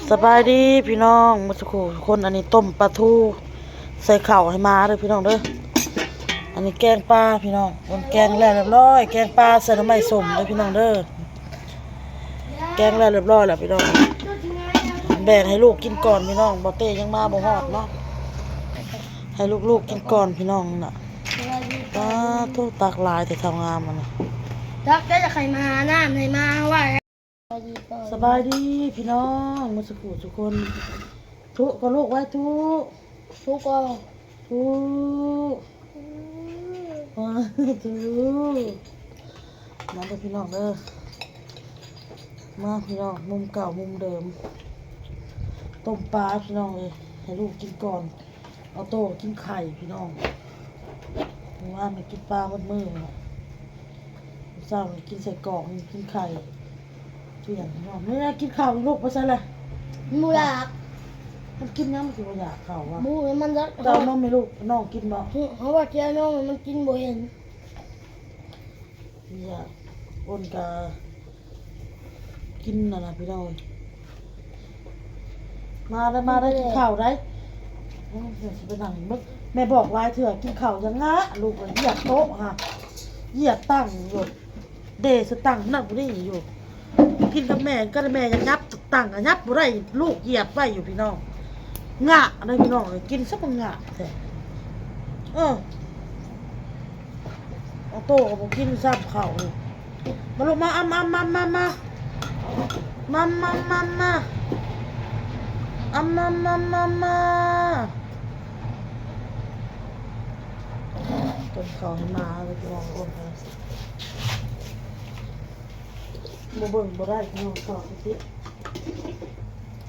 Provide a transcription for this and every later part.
ສະບາຍດີພີ່ນ້ອງໝົດສູ່ຜູ້ສູ່ຄົນ. ອັນນີ້ຕົ້ມປາທູໃສ່ເຂົ້າໃຫ້ໝາເດີພີ່ນ້ອງເດີ. ອັນນີ້ແກງປາພີ່ນ້ອງ, ຄົນແກງແລ້ວຮຽບຮ້ອຍ, ແກງປາໃສ່ໜໍ່ໄມ້ສົ້ມເດີພີ່ນ້ອງເດີ. ແກງແລ້ວຮຽບຮ້ອຍແລ້ວພີ່ນ້ອງ, ແບ່ງໃຫ້ລູກກິນກ່ອນພີ່ນ້ອງ. ບໍ່ເຕ້ຍັງມາບໍ່ຮອດເນາະ, ໃຫ້ລູກໆກິນກ່ອນພີ່ນ້ອງນະ. ປາໂທ້ ຕັກຫຼາຍແທ້ເຖົ້າງາມຫັ້ນນະ. ຕັກແຕ່ຢາກໃຫ້ມາຫານ້ຳໃຫ້ມາໄວ້. ສະບາຍດີພີ່ນ້ອງໝົດສູ່ຜູ້ສູ່ຄົນ. ທຸກໍລູກໄວ້ທຸ, ທຸກໍທຸ, ທຸ. ມາເດີພີ່ນ້ອງເດີ, ມາພີ່ນ້ອງ, ມຸມເກົ່າມຸມເດີມ. ຕົ້ມປາພີ່ນ້ອງເອີຍ, ໃຫ້ລູກກິນກ່ອນ. ອອໂຕ້ກິນໄຂ່ພີ່ນ້ອງ, ມື້ວານນີ້ກິນປາໝົດມື້, ມື້ເຊົ້ານີ້ກິນໄສ້ກອກ, ກິນໄຂ່. ທ່ຽງພີ່ນ້ອງ, ແມ່ກິນເຂົ້າລູກໄປໃສລະ? ບໍ່ຢາກ. ມັນກິນຫຍັງມັນຊິບໍ່ຢາກເຂົ້າວະ? ບໍ່ ມັນຢາກ. ເຈົ້າເອົານົມໃຫ້ລູກນ້ອງກິນບໍ່? ເຮົາວ່າຊິເອົານົມໃຫ້ມັນກິນບໍ່ເຫັນ. ຢາກ ອົນກະກິນຫັ້ນນະພີ່ນ້ອງ. ມາໄດ້ ມາໄດ້ ກິນເຂົ້າໄດ້. ໂອ້ຍ ຊິໄປນັ່ງເບິ່ງ, ແມ່ບອກຫຼາຍເທື່ອ ກິນເຂົ້າຢ່າງງະ ລູກ ຢຽບໂຕະຫາ ຢຽບຕັ່ງຢູ່ ເດສະຕັ່ງນັ້ນຜູ້ນີ້ຢູ່. ກິນກັບແມ່ ກັບແມ່ຢາກຫຍັບຕັ່ງກະຫຍັບບໍ່ໄດ້ ລູກຢຽບໄວ້ຢູ່ພີ່ນ້ອງ. ງະໄດ້ພີ່ນ້ອງເອີຍ, ກິນຊະບັກງະແທ້. ເອີ ອອໂຕ້ກໍບໍ່ກິນຊ້ຳເຂົ້າ. ມາລູກມາ ອຳ ອຳ ອຳ ອຳ ມາ ມາ ມາ ມາ ມາ ອຳ ອຳ ອຳ ອຳ ມາ. ຕົ້ມເຂົ້າໃຫ້ໝາ ແລ້ວຈະລອງອົນໃຫ້. ບໍ່ເບິ່ງບໍ່ໄດ້ພີ່ນ້ອງ, ເຂົ້າຕິດ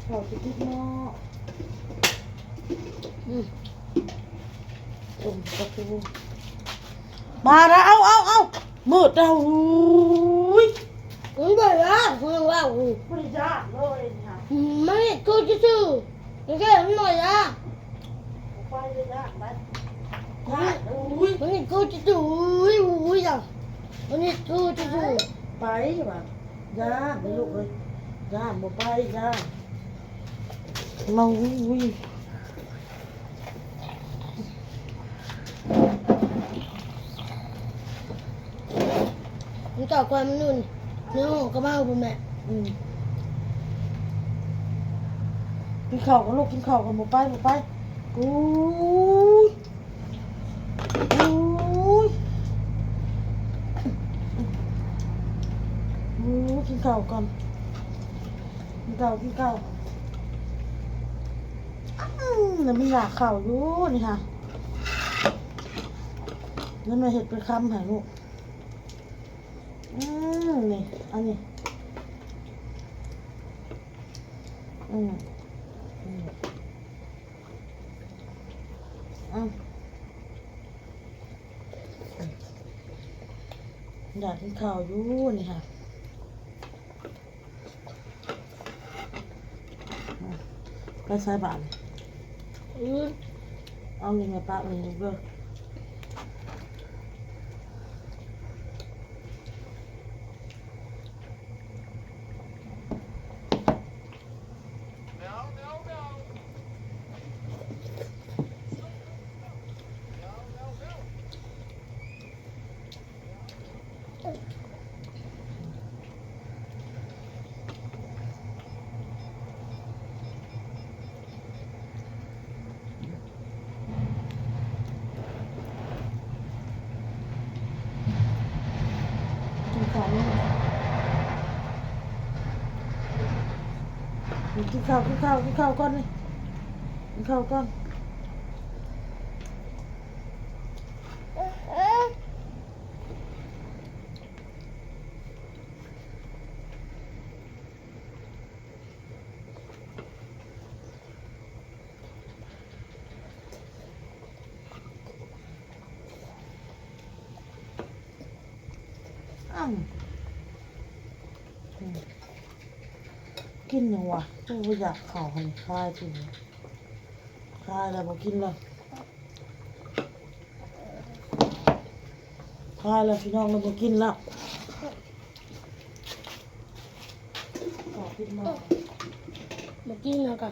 ເຂົ້າຕິດເນາະ. ອືມ ຕົ້ມປາທູ ມາແລ້ວ. ເອົາ ເອົາ ເອົາ ມືດແລ້ວ. ອຸ້ຍ ມັນບໍ່ຍາກ ເພິ່ນວ່າ. ອຸ້ຍ ບໍ່ໄດ້ຍາກເລີຍນີ້. ມັນຄືຊື່ໆ ມັນແຄ່ໜ້ອຍຍາກ. ບໍ່ໄປເລີຍ ຢ້ານໄດ໋ ຢ້ານ. ອຸ້ຍ ມັນນີ້ຄືຈະຈຸ້ຍ ອຸ້ຍ ມັນນີ້ຄືຈະຈຸ້ຍ. ໄປວ່າ ຢ້ານເດ້ລູກເອີຍ ຢ້ານ ບໍ່ໄປ ຢ້ານ. ມາ ອຸ້ຍ ມັນເຂົ້າກ່ອນ ມັນຢູ່ໃນຫ້ອງກະເມົາພຸ້ນແມ່. ອືມ ກິນເຂົ້າກ່ອນລູກ ກິນເຂົ້າກ່ອນ. ບໍ່ໄປ ບໍ່ໄປ. ອຸ້ຍ ອຸ້ຍ ອຸ້ຍ ກິນເຂົ້າກ່ອນ ກິນເຂົ້າ ກິນເຂົ້າ. ອືມ ແລ້ວມັນຢາກເຂົ້າຢູ່ນີ້ຫາ ແລ້ວແມ່ເຮັດເປັນຄຳໃຫ້ລູກ. ອືມ ນີ້ ອັນນີ້ ອືມ ອືມ ອືມ ຢາກກິນເຂົ້າຢູ່ນີ້ຫາ. ໄປໃສບາດນີ້? ອືມ ເອົານີ້ແມ່ປະໄວ້ນີ້ເດີ. ກິນເຂົ້າ ກິນເຂົ້າ ກິນເຂົ້າກ່ອນນີ້ ກິນເຂົ້າກ່ອນ. ອ້າວ ອືມ ກິນຫຍັງວະ? ຄືບໍ່ຢາກເຂົ້າຫັ້ນ ຄາຍຕິ ຄາຍແລ້ວບໍ່ກິນແລ້ວ. ພາແລ້ວພີ່ນ້ອງ ແລ້ວບໍ່ກິນແລ້ວ ຂໍກິນໜໍ່. ບໍ່ກິນແລ້ວກໍ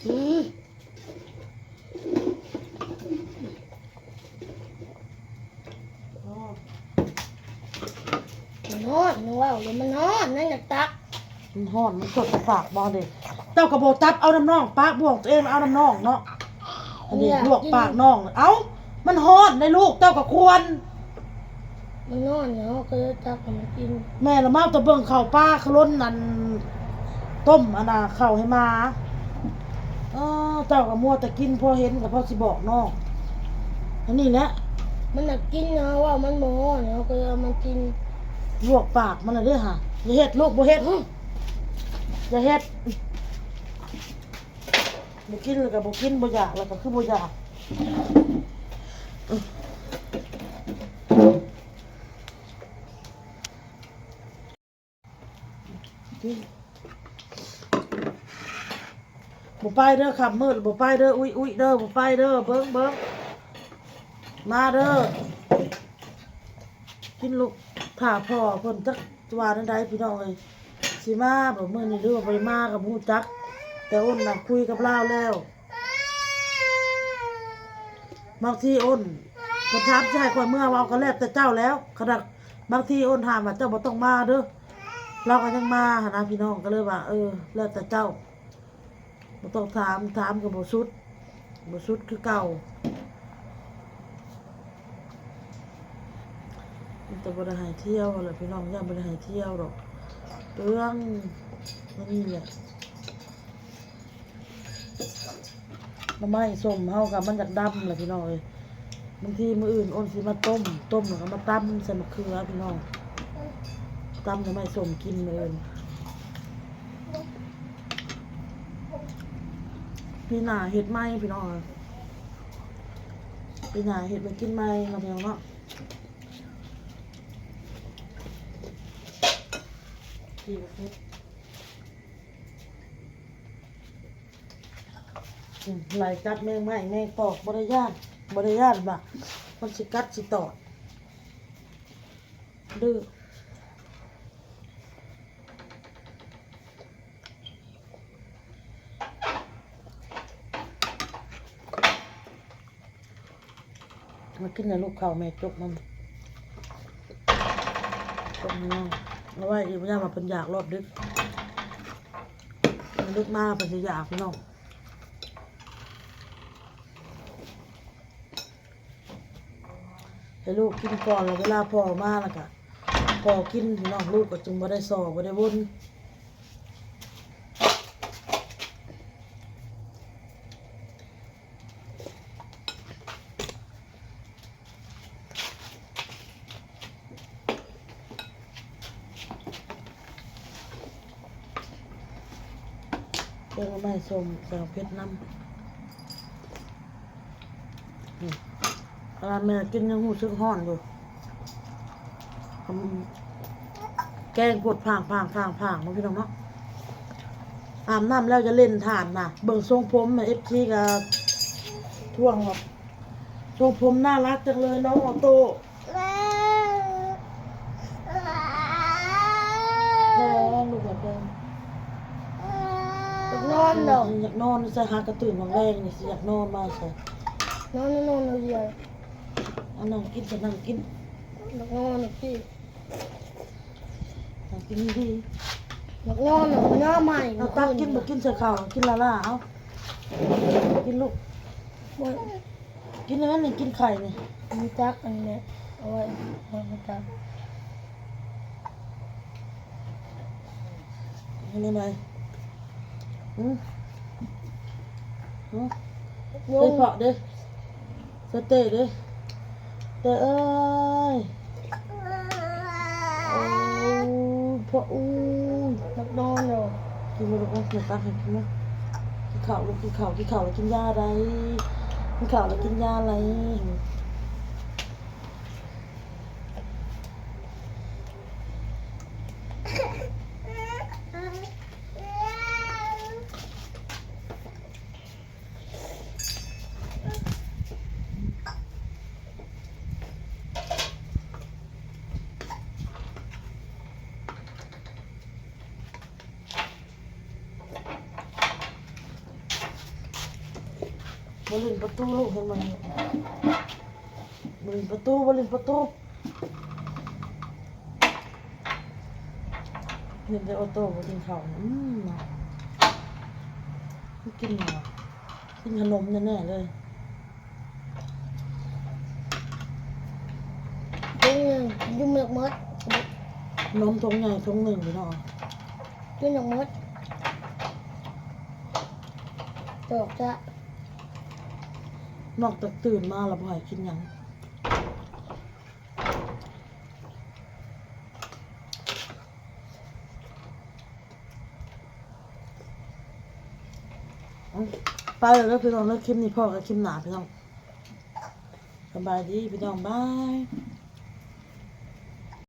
ອືມ ມັນຮ້ອນ ຍັງເວົ້າຢູ່ ມັນຮ້ອນ ຍັງຢາກຕັກ ມັນຮ້ອນ ມັນສົດປາກບໍ່ເດ້. ເຈົ້າກໍບໍ່ຈັບເອົານ້ຳນ້ອງ ປາກບ່ວງຕົວເອງ ເອົານ້ຳນ້ອງເນາະ ອັນນີ້ລວກປາກນ້ອງ. ເອົ້າ ມັນຮ້ອນເດ້ລູກ ເຈົ້າກໍຄວນ ມັນຮ້ອນ ເຮົາກໍເລີຍຕັກໃຫ້ມັນກິນ. ແມ່ລະມາແຕ່ເບິ່ງເຂົ້າປາ ຂະລົນອັນ ຕົ້ມອັນນ່າ ເຂົ້າໃຫ້ໝາ. ເອີ ເຈົ້າກໍມົວແຕ່ກິນ ພໍເຫັນກໍພໍຊິບອກນ້ອງ. ອັນນີ້ແຫຼະ ມັນຢາກກິນ ເຮົາເວົ້າມັນບໍ່ຮ້ອນ ເຮົາກໍເລີຍເອົາມັນກິນ. ລວກປາກມັນລະເດ້ຫາ. ຢ່າເຮັດລູກ ບໍ່ເຮັດ ຢ່າເຮັດ. ບໍ່ກິນແລ້ວກໍບໍ່ກິນ ບໍ່ຢາກແລ້ວກໍຄືບໍ່ຢາກ. ບໍ່ໄປເດີ ຄ່ຳມືດບໍ່ໄປເດີ ອຸ້ຍໆເດີ ບໍ່ໄປເດີ. ເບິ່ງໆ ມາເດີ ກິນລູກ ຖ້າພໍ່ເພິ່ນຈັກວ່າແນວໃດພີ່ນ້ອງເອີຍ. ຊິມາບໍ່ມື້ນີ້ ຫຼືວ່າບໍ່ໄດ້ມາກໍບໍ່ຮູ້ຈັກ ແຕ່ອົນນະຄຸຍກັບລາວແລ້ວ. ບາງທີອົນ ເພິ່ນຖາມຊິໃຫ້ຂ້ອຍເມືອເວົ້າ ກໍແລ້ວແຕ່ເຈົ້າແລ້ວ. ຂະໜາດບາງທີອົນຖາມວ່າ ເຈົ້າບໍ່ຕ້ອງມາເດີ ລາວກໍຍັງມາຫັ້ນນະພີ່ນ້ອງ. ກໍເລີຍວ່າ ເອີ ແລ້ວແຕ່ເຈົ້າ ບໍ່ຕ້ອງຖາມ ຖາມກໍບໍ່ສຸດ ບໍ່ສຸດຄືເກົ່າ. ມີແຕ່ບໍ່ໄດ້ໃຫ້ທ່ຽວຫັ້ນແຫຼະພີ່ນ້ອງ ຢ້ານບໍ່ໄດ້ໃຫ້ທ່ຽວດອກ ເປືອງ. ອັນນີ້ແຫຼະ ໜໍ່ໄມ້ສົ້ມເຮົາກໍມັນຢາກດຳແຫຼະພີ່ນ້ອງເອີຍ. ບາງທີມື້ອື່ນອົນຊິມາຕົ້ມ ຕົ້ມແລ້ວກໍມາຕຳໃສ່ໝາກເຂືອພີ່ນ້ອງ ຕຳໜໍ່ໄມ້ສົ້ມກິນມື້ອື່ນ. ປີໜ້າເຮັດໃໝ່ພີ່ນ້ອງເອີຍ ປີໜ້າເຮັດໄວ້ກິນໃໝ່ເນາະພີ່ນ້ອງເນາະ. ອືມ ໄລ່ກັດແມງໄມ້ແມງຕອກ ບໍ່ໄດ້ຢ້ານ ບໍ່ໄດ້ຢ້ານວ່າມັນຊິກັດຊິຕອດ ດື້. ມາກິນນະລູກ ເຂົ້າແມ່ຈົກມັນ ຈົກມັນເອົາໄວ້ອີກ ຢ້ານວ່າເພິ່ນຢາກຮອບດຶກ ດຶກມາເພິ່ນຊິຢາກພີ່ນ້ອງ. ໃຫ້ລູກກິນກ່ອນ ແລ້ວເວລາພໍ່ມາແລ້ວກະພໍ່ກິນພີ່ນ້ອງ ລູກກໍຈຶ່ງບໍ່ໄດ້ສໍ່ ບໍ່ໄດ້ວົນ. ແກງໜໍ່ໄມ້ສົ້ມ ແຈ່ວເຜັດນຳ. ອືມ ຂະໜາດແມ່ກິນຍັງຮູ້ສຶກຮ້ອນຢູ່. ອືມ ແກງໂພດ ພາງໆໆໆ ເນາະ ພີ່ນ້ອງເນາະ. ອາບນ້ຳແລ້ວຈະຫຼິ້ນຖ່ານນະ. ເບິ່ງຊົງຜົມ ເອັຟຊີ ກໍທວງວ່າ ຊົງຜົມໜ້າລັກຈັງເລີຍນ້ອງອໍໂຕ້. ແພງລູກ ແພງ ຢາກນອນດອກ ອືມ ຢາກນອນ. ໃສ່ຫາກະຕື່ນຫວ່າງແລງນີ້ ຊິຢາກນອນມາໃສ່ ນອນ ນອນ ນອນດຽວ. ເອົາ ນັ່ງກິນຊະ ນັ່ງກິນ ຢາກນອນ ນັ່ງກິນດີໆ. ຢາກນອນ ນອນໃໝ່. ເອົາ ຕັກກິນ ມື້ຄືນ ບໍ່ກິນໃສ່ເຂົ້າ ກິນລ້າໆ. ເອົາ ກິນລູກ ໂອ້ຍ. ກິນອັນນັ້ນນີ້ ກິນໄຂ່ນີ້ ມີຈັກອັນນີ້ ເອົາໄວ້ ເອົາໄວ້ຈັກ ອັນນີ້ໄດ້ ຫື ຫື ໂອ້ຍ ເດ້ ພໍ່ເດ້ ສະເຕເດ້ ເຕເອີຍ. ໂອ້ຍ ພໍ່ ອູ້ຍ ຢາກນອນແລ້ວ. ກິນບໍ່ລູກເອີຍ ແມ່ຕັກໃຫ້ກິນນະ. ກິນເຂົ້າລູກ ກິນເຂົ້າ ກິນເຂົ້າແລ້ວກິນຢາໄດ໋. ກິນເຂົ້າແລ້ວກິນຢາໄຫຼ. ບໍ່ຫຼິ້ນປະຕູລູກ ເຫັນບໍ່ນີ້ ບໍ່ຫຼິ້ນປະຕູ ບໍ່ຫຼິ້ນປະຕູ. ເຫັນແຕ່ໂອໂຕ້ບໍ່ກິນເຂົ້າ ອືມ ເນາະ ກິນຫຍັງວະ ກິນຂະໜົມແນ່ໆເລີຍ. ຖົງໜຶ່ງຢູ່ເມືອກໝົດ ຂະໜົມຖົງໃຫຍ່ຖົງໜຶ່ງພີ່ນ້ອງ ຢູ່ເມືອກໝົດ ຕອກຊະ ນອກຈາກຕື່ນມາແລ້ວບໍ່ໃຫ້ກິນຫຍັງ. ໄປແລ້ວເດີພີ່ນ້ອງເດີ ຄລິບນີ້ພໍ້ກັນຄລິບໜ້າພີ່ນ້ອງ ສະບາຍດີພີ່ນ້ອງ ບາຍ.